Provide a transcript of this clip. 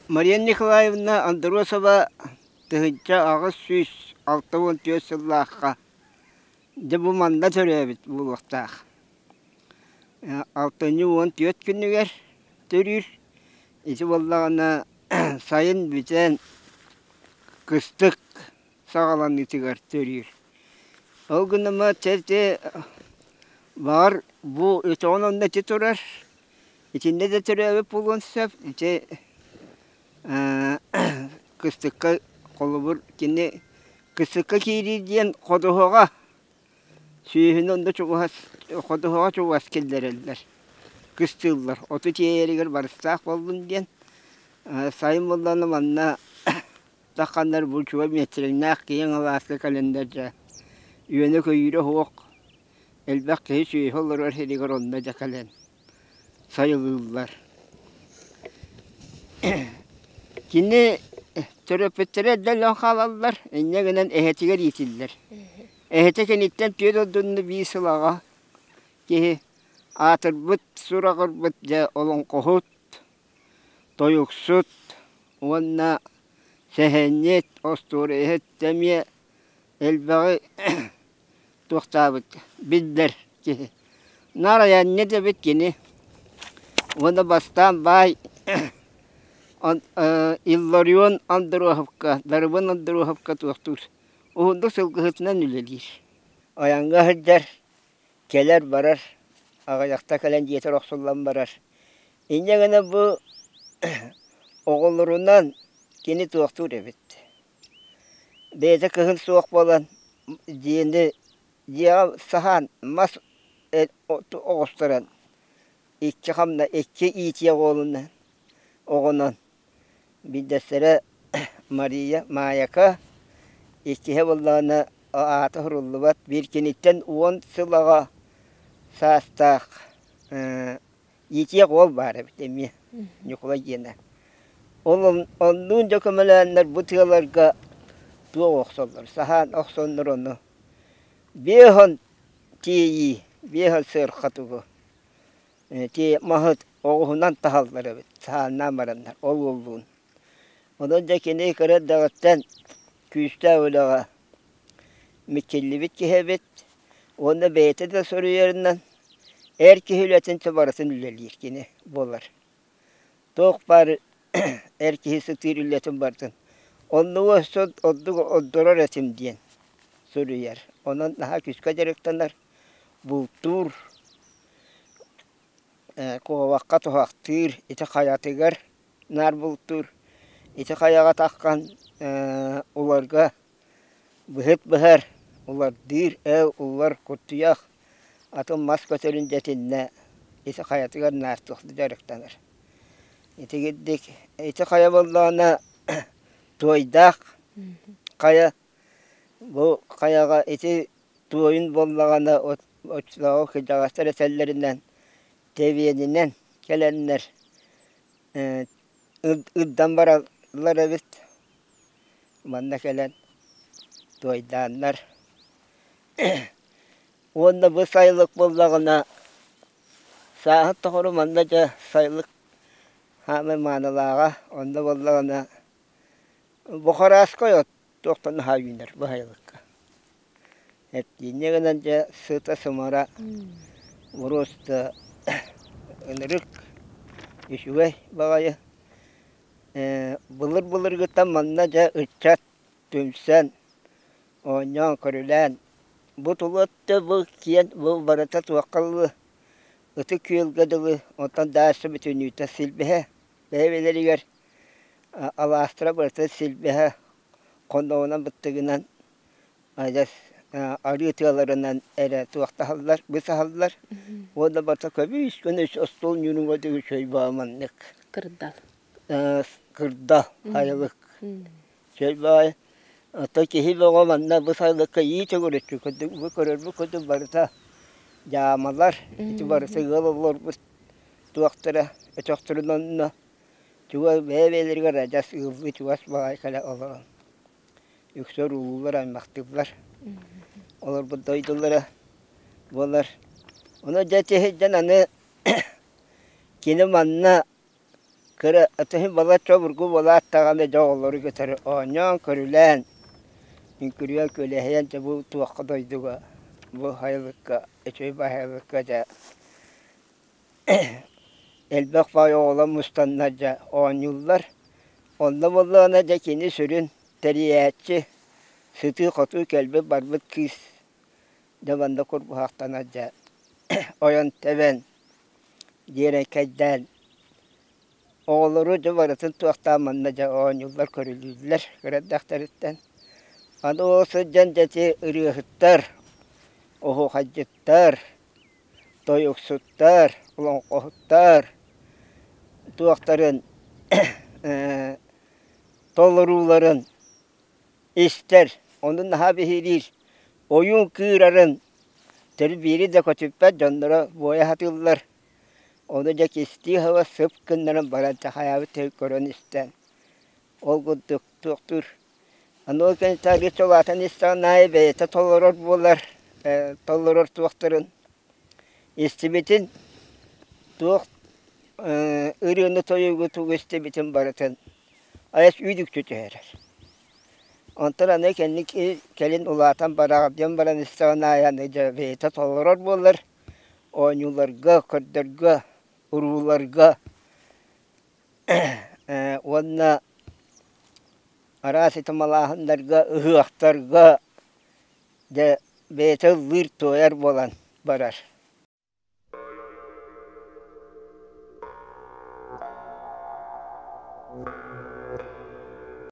Мария Николаевна Андросова 1864 сыллаахха дьэ бу манна төрөөбүт буолуохтаах. Алтынньы 14 күнүгэр төрүүр. Ити буоллаҕына сайын бүтэн кыстык саҕаланыытыгар төрүүр. Ол гынан ити баҕар бу өтөҕүн онно ити турар. Итиннэ да төрөөбүт буолуон сөп. Ити кыстыкка холобур кини кыстыкка киирии диэн ходуһаҕа сүөһүнү онно чугас ходуһаҕа чугас киллэрэллэр кыстыыллар. Оту тиэйэригэр барыстаах буоллун диэн сайын буоллаҕына манна тахханнар бу чугас миэстэлээх киэҥ алааска кэлэннэр дьэ үөнэ-көйүүрэ суох элбэх киһи сүөһү олорор сиригэр онно дьэ кэлэн сайылыыллар. Кини төрөппүттэрэ эрдэ өлөн хаалаллар, инньэ гынан эһэтигэр иитиллэр. Эһэтэ киниттэн түөрт ордунну биир сыл аҕа киһи аатырбыт, сураҕырбыт дьэ олоҥхоһут, тойуксут уонна сэһэнньит, остуоруйаһыт эмиэ элбэҕи туохтаабыт биллэр киһи. Наар айанньыт эбит кини. Уонна бастаан баай Илларион Андроповка, Дарыбын Андроповка туохтуур. Уһуннук сылгыһытынан үлэлиир. Айаҥҥа сылдьар, кэлэр-барар, аҕыйахта кэлэн дьиэтэр охсуллан барар. Инньэ гынан бу оҕолорунан кини туохтуур эбит. Бэйэтэ кыһын суох буолан дьиэни дьиэҕэ саһаан мас оҕустаран икки хамна икки иитиэх уолунан оҕонон биирдэстэрэ Мария Маайака иккиһэ буоллаҕына аата суруллубат биир киниттэн 10 сыл аҕа саастаах Иитиэх уол баар эбит эмиэ, Ньукулай диэнэ. Ол оннуун дьэ көмөлөөннөр бу тыаларга туох охсоллор, саһаан охсоннор ону биэһон тиэйии, биэһон сыарха тугу тиэ маһы оҕуһунан таһаллар эбит, саһааннаан бараннар ол уоллуун. Онон дьэ кини кыра эрдэҕиттэн күүстээх үлэҕэ мичиллибит киһи эбит уонна бэйэтэ да суруйарынан эр киһи үлэтин барытын үлэлиир кини буолар. Туох баар эр киһи сытыыр үлэтин барытын оннугу өссө ордук ордорор этим диэн суруйар. Онон наһаа күүскэ дьарыктанар, бултуур, куобахха туһахтыыр, ити хайатыгар наар бултуур. Ити хайаҕа таххан уларга быһыт быһар, улардыыр, ээ улар куртуйах, атын мас көтөрүн дьэтиннэ ити хайатыгар наар туох да дьарыктанар. Итигирдик ити хайа буоллаҕына туойдаах хайа бу хайаҕа ити туойун буоллаҕына оччолооҕу кырдьаҕастар этэллэринэн тэбиэнинэн кэлэннэр ырдан бараллар эбит. Манна кэлэн туойдааннар уонна бу сайылык буоллаҕына сааһын тухары манна дьэ сайылык хаамай маанылааҕа онно буоллаҕына Бухарааскай от туохтан наһаа үүнэр бу сайылыкка. Инньэ гынан дьэ сыта-сымара просто ынырык үчүгэй баҕайы. Былыр-былыргыттан манна дьэ ыччат түмсэн, оонньоон-көрүлээн бу тула өттө бу киэн бу барыта туохха дылы Ытык Күөлгэ дылы, онтон дальше бүтүннүүтэ силбэһэ бэйэ-бэйэлэригэр алаастара барыта силбэһэ хонноҕунан быттыгынан адьас арыы тыаларынан эрэ туохтаһаллар, бысаһаллар уонна барыта көбүс-көнөс остуол ньууруҥа үчүгэй маннык Кырдал. Кырдал сайылык. Үчүгэй баҕайы. Оттон киһи бөҕө манна бу сайылыкка ии төгүрүччү курдук бу көрөрбүт курдук барыта дьаамалар, ити барыта ыал олорбут туохтара өтөхтөрүн онно чугас бэйэ-бэйэлэригэр адьас ыаллыы чугас баҕайы кэлэ олорон үксүөр уулуулар аймахтыыллар. Олорбут дойдулара. Буолар. Ону дьэ тиһийдэн аны кини манна кыра атыһын балачча обургу буолаат даҕаны дьэ оҕолору кытары оонньоон-көрүлээн, үҥкүрүйэн күөлэһийэн дьэ бу туохха дойдуга, бу сайылыкка, үчүгэй баһылыкка дьэ элбэх баай оҕолор мустаннар дьэ оонньууллар. Онно буоллаҕына дьэ кини сүрүн тэрийээччи, сытыы-хотуу кэлбит-барбыт кыыс Дьэ манна курбуһахтанан дьэ ойон тэбэн дьиэрэҥкэйдээн оҕолору дьэ барытын туохтаан манна дьэ оонньууллар көрүлүүллэр кыра эрдэхтэриттэн. Аны ол сылдьан дьэ ити ырыаһыттар, оһуохайдьыттар, тойуксуттар, олоҥхоһуттар туохтарын толорууларын истэр, ону наһаа биһириир, ойуун кыырарын төрүт биири да көтүппэт дьонноро буойа сатыыллар. Ону дьэ кистии саба сып гыннаран баран хайаабыт көрөн истэн ол курдук туохтуур. Аны ол кэнниттэн арыычча улаатан истэҕин аайы бэйэтэ толорор буолар, толорор туохтарын истибитин туох ырыаны-тойугу тугу истибитин барытын айас үүт-үкчү түһэрэр. Онтон аны кэнники кэлин улаатан бараҕырдьан баран истэҕин аайы аны дьэ бэйэтэ толорор буолар, оонньууларга, көрдөргө, урууларга уонна араас ити малааһыннарга, ыһыахтарга дьэ бэйэтэ ыллыыр-туойар буолан барар.